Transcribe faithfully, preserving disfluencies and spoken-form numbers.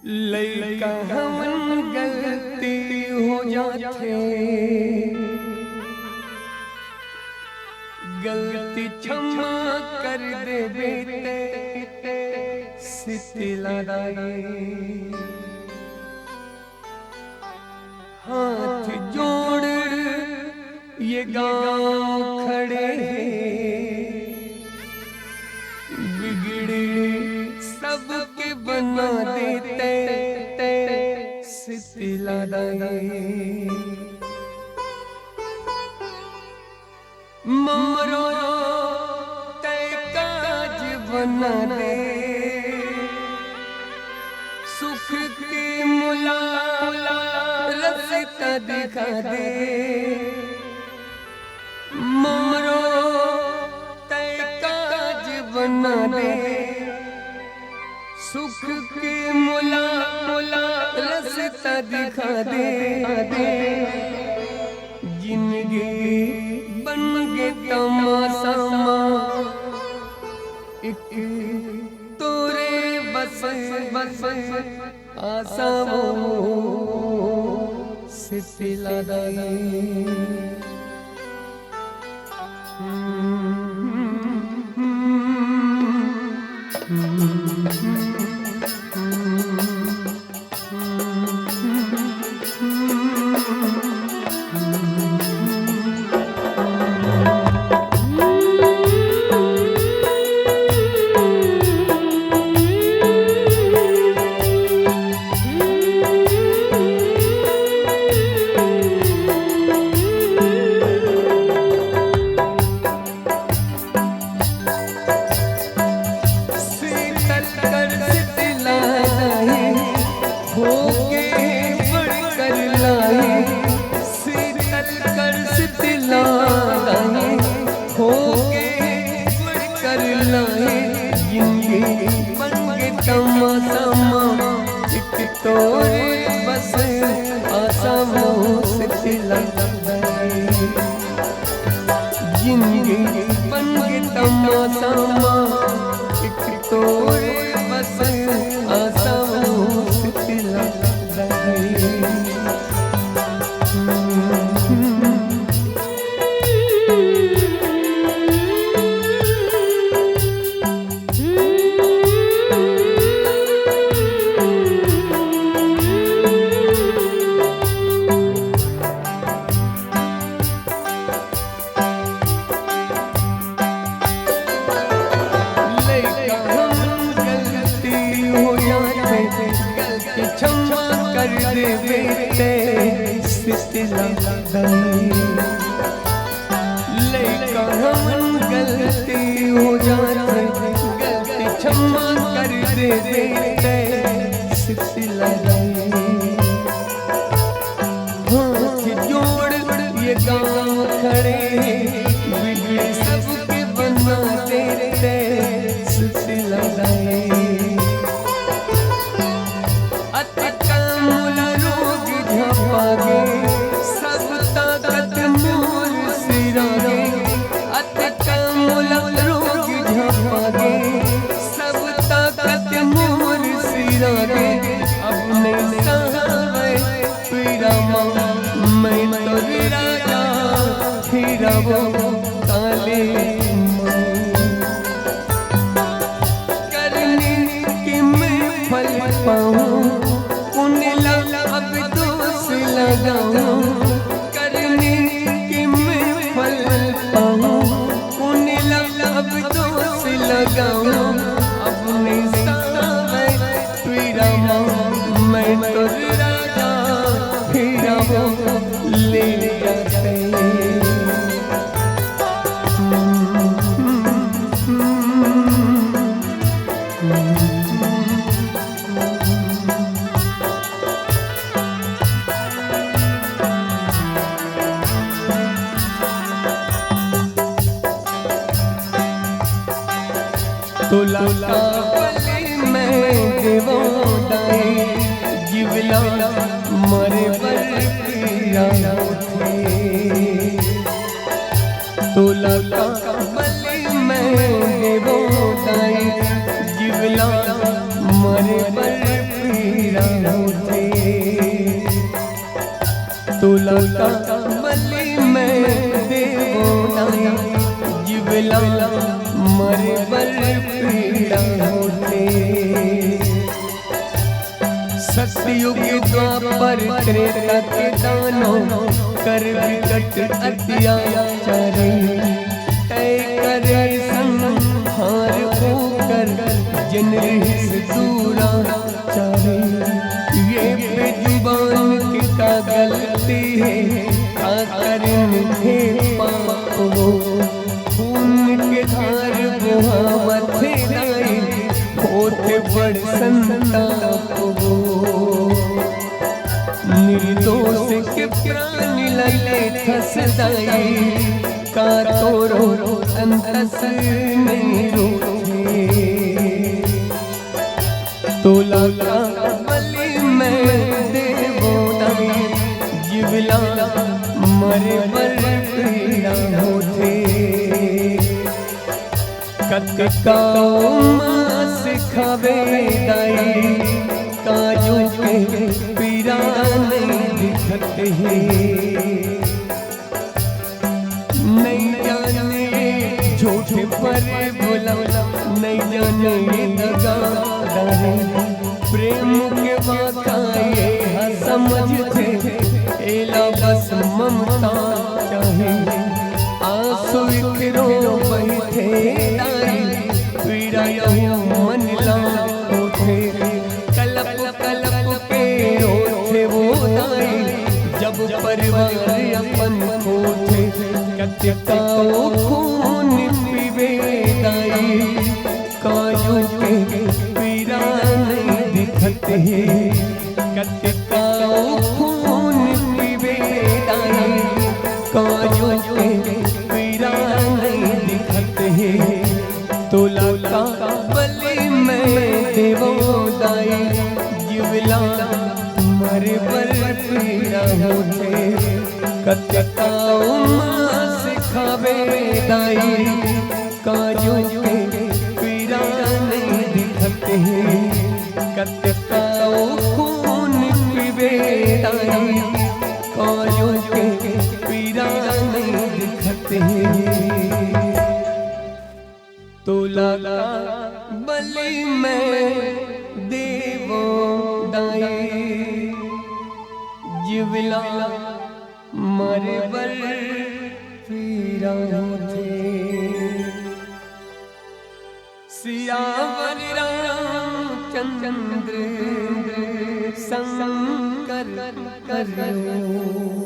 लइका हमन गलती हो जाथे, गलती क्षमा कर देबे ते सितला दाई। हाथ जोड़ ये गांव खड़े हे, बिगड़े सबके बना देते सितला दाई। ममरो तय काज बना दे, सुख के मुला रस्ता दिखा दे। ममरो तय काज बना दे, सुख के मुला मुला रस्ता दिखा दे। जिंदगी बन गे तमाशा मा, एक तोरे बस बस आशा वो सितला दाई। सितला दाई, होके बड़ कर लाई। सितला दाई, होके बड़ कर लाई। जिंदगी बन गे तमाशा मा, एक तोरे बस आशा मा सितला दाई। जिंदगी बन गे तमाशा मा, एक तोरे बस आशा वो सितला दाई। लइका हम गलती हो जाथे, गलती क्षमा कर देबे ते सितला दाई। लइका हम गलती हो जाथे, गलती क्षमा कर देबे ते सितला दाई। हाथ जोड़ ये गांव खड़े, बिगड़ी सबके बना देते सितला दाई। अतका मोला रोग झपा गे, सब ताकत मोर सिरा गे। अतका मोला रोग झपा गे, सब ताकत मोर सिरा गे। अब नइ सहवय पीरा मा, मैं तोर राजा हीरा वो काली माँ। करनी कि मैं फल पाऊँ, पुण्य ला अब दोष लगाऊँ। करनी कि मैं फल पाऊँ, पुण्य ला अब दोष लगाऊँ। अब नइ सहवय पीरा मा, मैं तोर राजा हीरा वो ले जाते। तोला का बलि मैं देवों दाई, जीवला मरे बर पीड़ा होथे। सतयुग द्वापर त्रेता के दानव, कर विकट अत्याचारी। तय करे संहार ओकर, जिन रिहिस दूराचारी। ये बेजुबान के का गलती हे, का करिन हे पाप वो। खून के धार बोहावत हे दाई, होत बड़ संताप वो। निर्दोष के प्राण ल लेथस दाई, का तोरो अंतस नहीं रोथे। तोला का बलि मैं देवों दाई, जीवला मरे बर पीड़ा होथे। कतका मास खावे दाई, काजू के पीरा नहीं दिखत हे। नहीं जाने झूठ पर बोला, नहीं जाने दगादारी। प्रेम के बात ये ह समझथे, एला बस ममता चाही। आंसू एकरो बहिथे दाई, पीड़ा यहू मन ला होथे। कलप कलप के रोथे वो दाई, जब परिवार अपन खोथे। कतका ओ खून पीबे दाई, काजू के पीरा नहीं दिखत हे। कतका ओ खून पीबे दाई, काजू के पीरा नहीं दिखत हे। तोला का बलि मैं देवों दाई, जीवला मरे बर पीड़ा होथे। कतका मास खावे दाई, काजू के पीरा नहीं दिखत हे। कतका खून पीबे दाई, काजू के पीरा नहीं दिखत हे। तोला का बलि मैं देवों दाई, जीवला मरे बर पीरा होथे। सियावर रामचंद्र शंकर करियो।